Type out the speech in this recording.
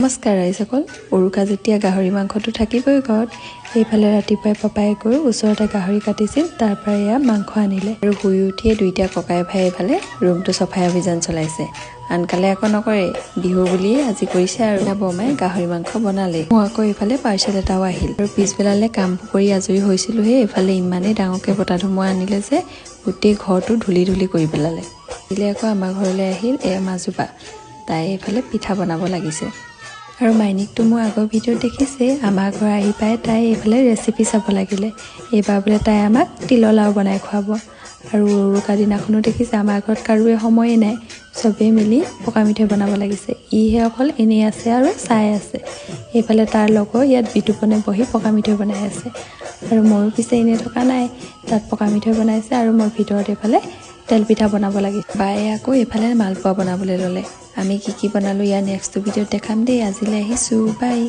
নমস্কাৰ ৰাইজসকল। উৰুকা যেতিয়া গাহৰি মাংসটো থাকিবই ঘৰত। এইফালে ৰাতিপুৱাই পাপাই গৈ ওচৰতে গাহৰি কাটিছিল, তাৰ পৰা এয়া মাংস আনিলে। আৰু শুই উঠিয়ে দুইটা ককাই ভাই এইফালে ৰুমটো চফাই অভিযান চলাইছে। আনকালে আকৌ নকৰে, বিহু বুলিয়ে আজি কৰিছে। আৰু বৰমাই গাহৰি মাংস বনালে। মোৰ আকৌ এইফালে পাৰ্চেল এটাও আহিল। আৰু পিছবেলালে কাম কৰি আজৰি হৈছিলোহে, এইফালে ইমানেই ডাঙৰকৈ বতাহ ধুমুহা আনিলে যে গোটেই ঘৰটো ধূলি ধূলি কৰি পেলালে। আহিলে আকৌ আমাৰ ঘৰলৈ আহিল এয়া মাজুবা, তাই এইফালে পিঠা বনাব লাগিছে। আৰু মাইনীকটো মোৰ আগৰ ভিডিঅ'ত দেখিছে। আমাৰ ঘৰ আহি পাই তাই এইফালে ৰেচিপি চাব লাগিলে। এইবাৰ বোলে তাই আমাক তিলৰ লাৰু বনাই খুৱাব। আৰু উৰুকা দিনাখনো দেখিছে, আমাৰ ঘৰত কাৰোৱে সময়ে নাই, চবেই মিলি পকা মিঠৈ বনাব লাগিছে। ইহে অকল এনেই আছে আৰু চাই আছে। এইফালে তাৰ লগৰ ইয়াত বিতুপনে বহি পকা মিঠৈ বনাই আছে। আৰু ময়ো পিছে এনেই থকা নাই। তাত পকা মিঠৈ বনাইছে আৰু মই ভিতৰত এইফালে তেল পিঠা বনাব লাগিছে। বায়ে আকৌ এইফালে মালপোৱা বনাবলৈ ল'লে। আমি কি কি বনালোঁ ইয়াৰ নেক্সটটো ভিডিঅ'ত দেখাম দেই। আজিলৈ আহিছোঁ, বাই।